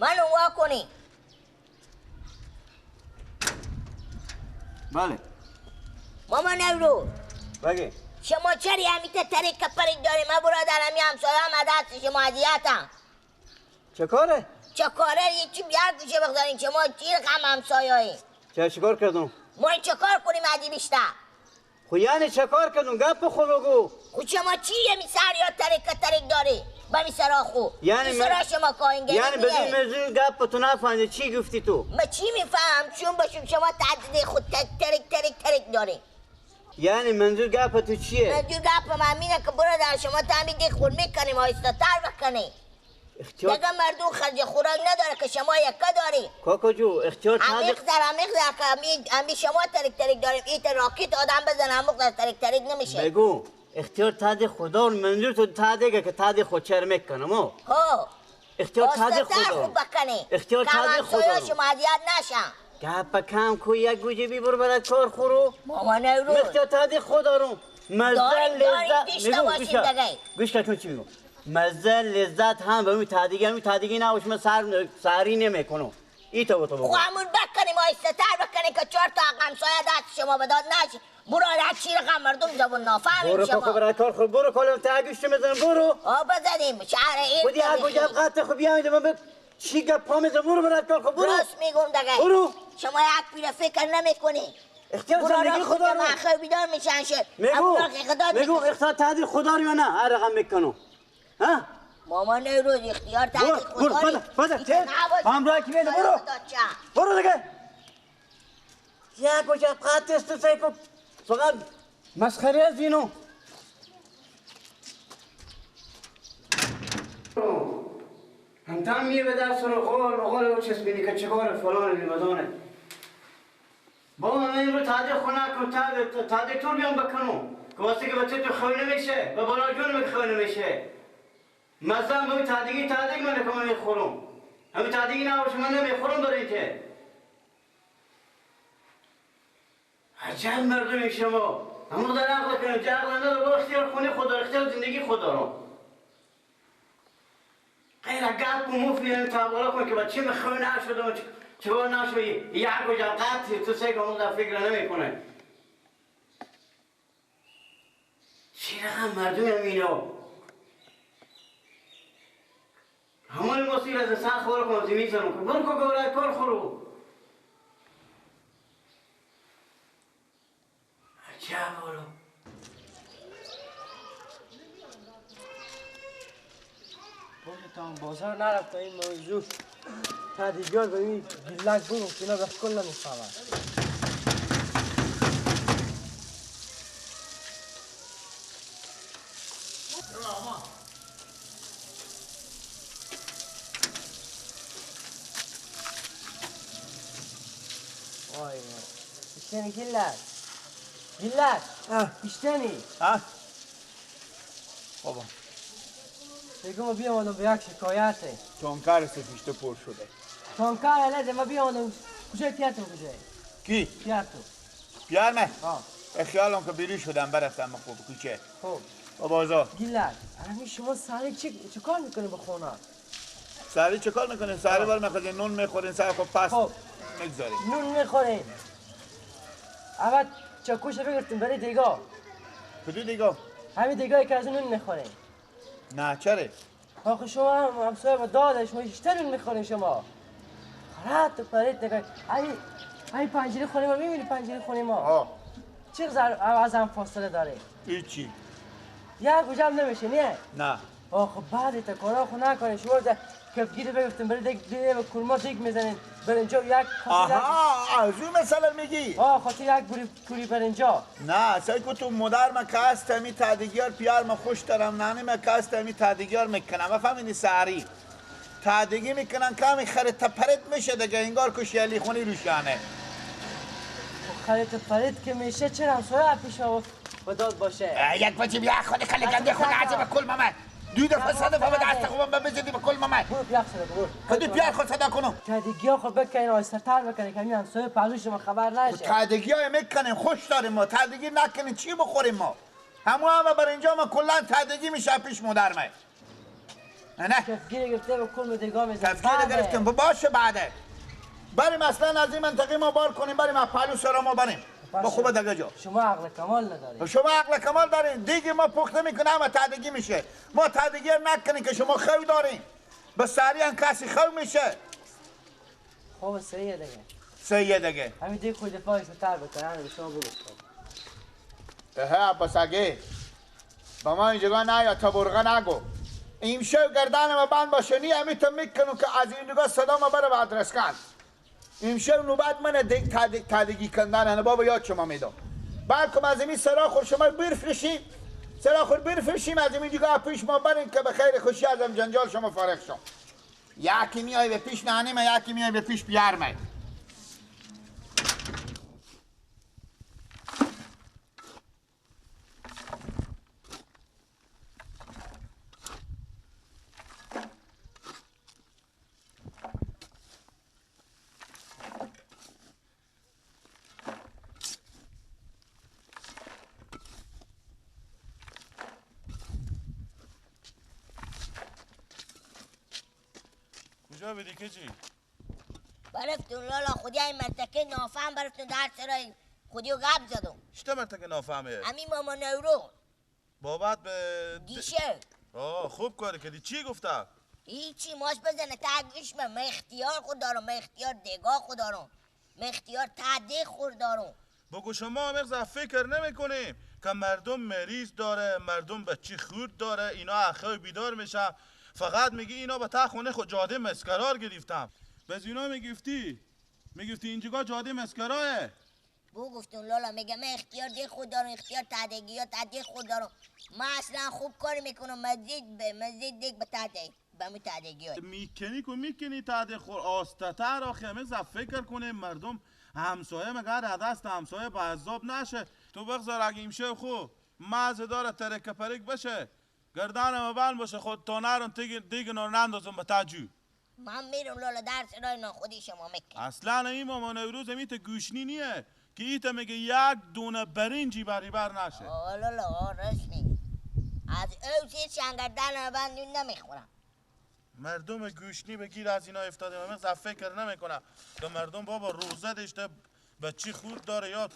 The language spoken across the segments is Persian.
من وا کنی. بله. ماما نورو. بگی. شما چرا همیشه تریک پریک داری؟ من برادر همی همسایه هم دست شما اذیتم. چه کاره؟ چه کاره؟ یه چی بیار گوشه بگذارین شما چی رقم همسایه‌ای؟ چه چیکار کردم؟ ما این چه کار کنیم ادی بیشتر؟ خو یعنی چه کار کردم؟ گپ خو بگو. خو شما چی می سر یا تریک تریک داری؟ با می سرا خو. یعنی سرا شما کاین یعنی بدون منظور گپ تو نفهمیدی چی گفتی تو؟ ما چی میفهم؟ چون باشم شما تعدد خود تریک تریک تریک داری. یعنی منظور گپ تو چیه؟ منظور گپ من اینه که برادر شما تعمید دیگه خود میکنیم آهسته تر بکنی. اختیار دیگه مردم خرج خوراک نداره که شما یکا داری. کاکا جو اختیار عمیق در عمیق در امی شما تریک تریک داریم. ایت راکت آدم بزن عمیق در تریک تریک نمیشه. بگو اختیار تاد خدا منظور تو تاد که تاد خود چرمک کنم. ها اختیار تاد خدا خوب بکنی. اختیار تاد خدا شما اذیت نشم. گپ کم کو یک گوجه بی برو برات کار خورو. مامان رو اختیار تاد خدا رو مزه لذت گوش کن چی میگم. مزه لذت هم به اون تادیگی هم تادیگی نباشه من سر سری نمیکنم. ای تو تو بگو. خب همون بکنیم آهسته تر بکنیم که چهار تا همسایه دست شما بداد نشه. برو چی رقم مردم زبون نافهمیم برو شما. برو برای کار خود برو کالم تا گوشت میزنم برو. آ بزنیم شهر این. خودی هر گوجه قطع خو بیام من چی گپ پا میزنم برو برای کار خود برو. راست میگم دیگه. برو. شما یک پیره فکر نمیکنی. اختیار زندگی خدا رو. آخر بیدار میشن شد. میگو میگو اختیار تادی خدا رو یا نه هر رقم میکنم. ها؟ مامان روز اختیار تادی خدا برو برو چه؟ همراه کی میده برو. برو دیگه. یک گوجه قطع است تو سیکو فقط مسخره از اینو. همتام میه به درس رو قول قول او چسبینی که چگار فلان بیمدانه. بابا من این رو تاده خونه کن تاده تور بیام بکنم که واسه که بچه تو خونه میشه و بالا جون که خونه میشه. مزه هم به تادگی تادگ منه که من میخورم. همین تادگی نباشه من نمیخورم برای که. عجب مردمی شما همون در عقل کنیم که عقل نداره با اختیار خونه خدا اختیار زندگی خدا رو غیر گپ و مفت یعنی تبارا کن که بچه میخواه نشده و چگاه نشده یک و قطعی تو سه که در فکر نمی کنه. چی رقم مردمی هم اینا همون مسیر از سر خور کنم زمین سرم کن برو که گوره کار خورو. عجب والا. تا بازار نرفت تا این موضوع تدیگار به این گیلک بگم که اینا به کل نمیفهمن. وای işteni گیلک گیلک işteni ها بابا بگم بیام به یک شکایته. تانکر سفیشته پر شده. تانکر علیه ما بیام کجای پیاتو کجای؟ کی؟ پیاتو. پیارمه؟ ها. خیالم که بیرون شدم برفتم خوب کوچه. خب. بابا آزاد. گیلک همین شما سری چه کار میکنی به خونه؟ سری چه کار میکنی؟ سری بار میخورین نون میخورین سر خب پس میگذارین. نون میخورین. اول چکوش بگرفتیم برای دیگا. کدوم دیگا؟ همین دیگایی که از نون میخورین. نه چرا؟ آخه شما هم همسایه با داده شما بیشتر نون میخورین شما. خرات و پرید نگاه. همین پنجره خونه ما میبینی پنجره خونه ما. آه. چقدر از هم فاصله داره؟ هیچی. یک گوجم نمیشه نه؟ نه. آخه بعد تا کارا خو نکنه شما کفگیر بگفتیم برای دیگ دیگه به کلما دیگ میزنین برنجا یک. آها از اون مثلا میگی؟ آه خاطر یک کوری برنجا. نه سعی کو تو مادر ما که هست می تادیگیار پیار ما خوش دارم نانی ما که هست می تادیگیار میکنم فهمیدی ساری تادیگی میکنن کمی خرت پرت میشه دیگه انگار که شیلی خونی روشانه. خرت پرت که میشه چرا همسایه پیش و داد باشه. یک بچه بیا خود کلی گنده خونه عجب کل ماما دو دفعه سه دفعه به دست خوبم بزنی به کل ماما. برو پیار صدا برو. کدو پیار خود صدا کنم. تادیگی خود بکنین آهسته تر بکنین که همین همسایه پهلوش ما خبر نشه. تادیگی های میکنیم خوش داریم ما تادیگی نکنیم چی بخوریم ما؟ همون هم بر اینجا ما کلا تادیگی میشه پیش مادر ما. نه کفگیر گرفته به کل دیگا میزنه. کفگیر گرفتم باشه بعده. بریم اصلا از این منطقه ما بار کنیم بریم از پهلو سرا ما بریم. با خوبه دیگه جا. شما عقل کمال ندارید. شما عقل کمال دارین. دیگه ما پخته میکنه اما تعدگی میشه. ما تعدگی نکنیم که شما خو دارین. به سریع کسی خو میشه. خوب سریع دیگه. سریع دیگه. همین دیگه خود دفاعش تر بکنه به شما بگو. اه عباس آقا با ما اینجا نه یا تبرغه نگو. امشب گردن ما بند باشه نی همی تا میکنم که از این دیگه صدا ما بره به آدرس کن. امشب نوبت من دیگ تادگی کندن بابا یاد شما میدم. بلکم از این سرا خور شما برفرشیم. سرا خور برفرشیم از این دیگه پیش ما برین که به خیر خوشی ازم جنجال شما فارغ شم. یکی میای به پیش نانیم یکی میای به پیش بیارمه. کجا بدی کجی؟ برفتون لالا خودی این منطقه نافهم برفتون در سرای خودی و گب زدم. چطور منطقه نافهمه؟ همین ماما نورو بابت به دیشه. آه خوب کاری کردی. چی گفته؟ هیچی ماش بزنه تگوش من اختیار خود دارم، من اختیار دگاه خود دارم، من اختیار تعدی خود دارم. بگو شما مغز فکر نمی کنیم که مردم مریض داره، مردم بچه خورد داره، اینا اخوی بیدار میشه. فقط میگی اینا به تا خونه خود جاده مسکرار گرفتم. باز اینا میگفتی اینجا جاده مسکراه. بو گفتون لالا میگه من اختیار دی خود دارم، اختیار تعدگی ها تعدی خود دارم. من اصلا خوب کار میکنم، مزید به مزید دیگ به تعدی به می تعدگی ها میکنی که میکنی تعدی خور آسته تر. آخه مغز فکر کنه مردم همسایه مگر دست همسایه به عذاب نشه. تو بگذار اگه امشب خو مزه داره ترک پرک بشه گردنم بند باشه خود تا نرم دیگه نور نندازم به تجو. من میرم لالا درس رای ناخودی شما میکنم. اصلا این مامان نوروز میت گوشنی نیه که ایتا میگه یک دونه برنجی بری بر نشه. آه لالا آه رسمی از او چیز شنگردن بند نمیخورم. مردم گوشنی بگیر از اینا افتاده من فکر نمیکنم که مردم بابا روزه داشته بچی خورد داره یا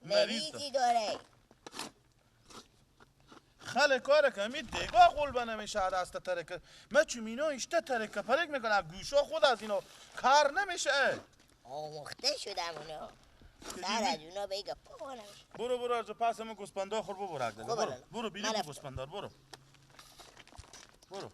مریضی داره. خیلی کاره که می دیگا قلبه نمیشه دست ترکه. من چون اینا اشته ترکه پرک میکنه گوشا خود از اینا کار نمیشه. آموخته شدم اونا سر از اونا بگه پا نمیشه. برو برو از پس من گوسپندا خور ببرک دیگه. برو برو بیری گوسپندار برو برو.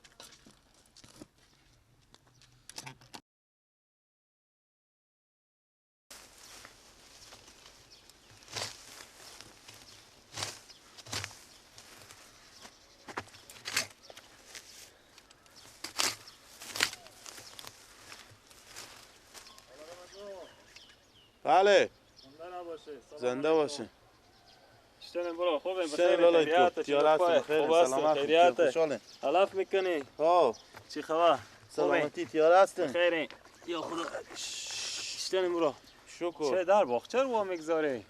بله زنده باشه. شتن برو خوبه بخیر تیار خیر سلامت خیریت خوشحالم. علف میکنی؟ ها چی خبر؟ سلامتی تیار هستن خیری یا خدا. شتن برو شکر. چه در باغچه رو میگذاری؟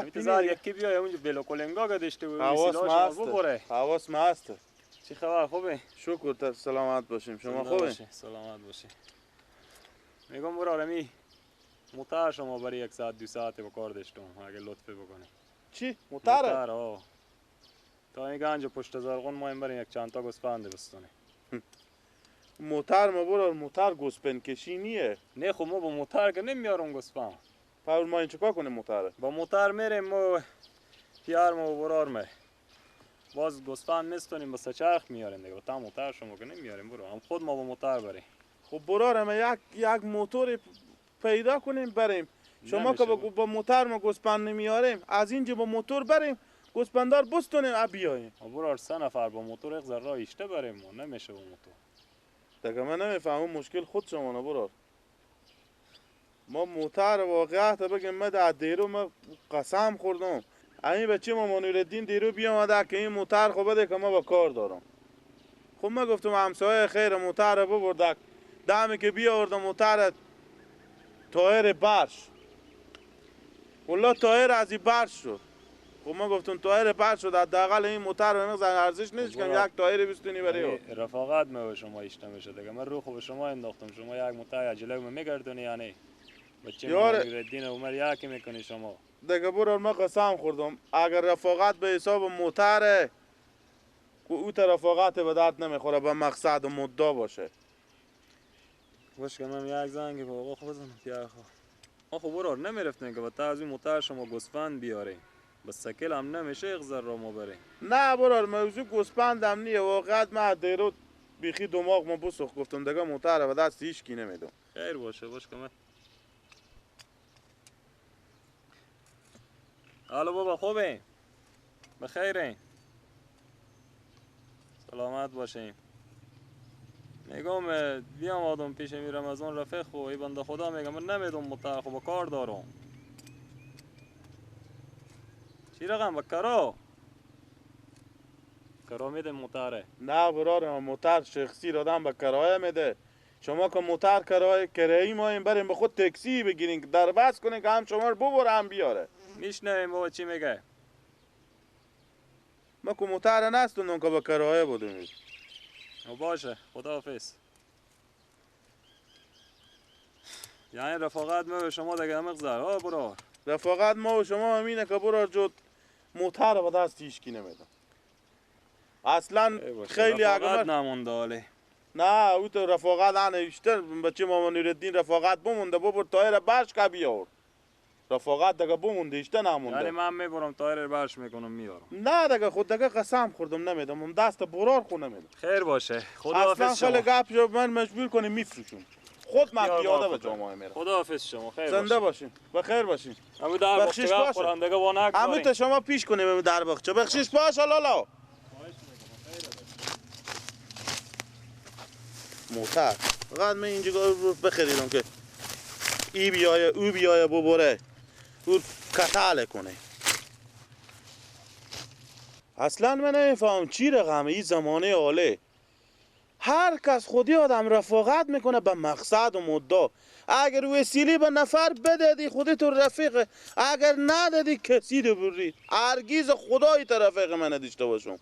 میتزار یکی بیای اونجا بلوکولنگا گدشته و حواس ببره. حواس ما هست. چی خبر خوبه؟ شکر تر سلامت باشیم. شما خوبه؟ سلامت باشی. میگم برو آرمی موتر شما برای یک ساعت دو ساعت با کار داشتم اگه لطفی بکنی. چی؟ موتره؟ موتر آه. تا این گنج پشت زرقون ما این بریم یک چند تا گوسفند بستونیم. موتر ما برو موتر گوسفند کشی نیه. نه خب ما با موتر که نمیارم گوسفند. پس ما این چیکار کنیم موتره؟ با موتر میریم ما پیار ما برار می. باز گوسفند میستونیم با سه چرخ میاریم دیگه. با تا موتر شما که نمیاریم برو. هم خود ما با موتر بریم. خب برار ما یک موتور پیدا کنیم بریم. شما که با موتر ما گوسفند نمیاریم از اینجا با موتور بریم گوسفندار بستونیم اب بیاییم. برار سه نفر با موتور یک ذره ایشته بریم ما نمیشه با موتور. دیگه من نمیفهمم مشکل خود شما نه برار. ما موتر واقعیت بگم من در دیرو ما قسم خوردم. این بچه ما منورالدین دیرو بیامده که این موتر خب بده که ما با کار دارم. خب ما گفتم همسایه خیر موتر ببرده دمی که بیاوردم موتر تایر برش والله تایر از این برش شد. خب ما گفتم تایر پر شد حداقل این موتر رو میزن ارزش نیست که یک تایر بستونی برای او. رفاقت ما به شما ایشته میشه دیگه. من رو خو به شما انداختم، شما یک موتر جلو ما میگردونی یعنی بچه نورالدین عمر یکی میکنی شما. دیگه برو من قسم خوردم اگر رفاقت به حساب موتره که او تا رفاقت به درد نمیخوره، به مقصد و مدعا باشه. باش که من یک زنگ به آقا خو بزنم پیار خو. ما خو برار نمیرفتیم که با از این موتر شما گوسفند بیاریم. بس سکل هم نمیشه اغزر را ما بریم. نه برار موضوع گوسفندم نیه، واقعا من دیرو بیخی دماغ ما بسوخ گفتم دیگه موتر به دست هیچ کی نمیدم. خیر باشه باش که من. الو بابا خوبه؟ بخیرین؟ سلامت باشین. میگم بیام آدم پیش میرم از اون رفیق خو ای بنده خدا میگم من نمیدونم متر خو با کار دارم. چی رقم با کرا؟ کرا میده موتره؟ نه برار موتر شخصی دادم به کرایه میده. شما که موتر کرایه کرایی ما بریم به خود تاکسی بگیرین که در بس کنین که هم شما رو ببره هم بیاره. میشنویم بابا چی میگه؟ ما که موتر نستوندم که به کرایه بودیم. باشه خداحافظ. یعنی رفاقت ما به شما دیگه مقدار ها برار. رفاقت ما و شما همینه که برار جد موتر به دست هیچکی نمیدم. اصلا خیلی رفاقت نمونده حالی. نه او تو رفاقت نه بیشتر بچه ماما نورالدین رفاقت بمونده ببر تایر برش که بیاور. رفاقت دیگه بمونده ایشته نمونده. یعنی من میبرم تایر برش میکنم میارم. نه دیگه خود دیگه قسم خوردم نمیدم، دست برار خو نمیدم. خیر باشه خداحافظ شما. اصلا خیلی گپ شد من مجبور کنیم میفروشم. خود من پیاده به جامعه میرم. خداحافظ شما خیر باشه. زنده باشین بخیر باشین. امو در باغچه خورندگه وا نگذارین. امو تا شما پیش کنیم در باغچه. بخشش باشه لالا. موتر فقط من اینجا بخریدم که ای بیایه او بیایه ببره او کتاله کنه. اصلا من نمیفهم چی رقمه این زمانه آله. هر کس خودی آدم رفاقت میکنه به مقصد و مدعا. اگر وسیله به نفر بدادی خودی تو رفیقه، اگر ندادی کسی رو برید. هرگز خدایی تا رفیق من نداشته باشم.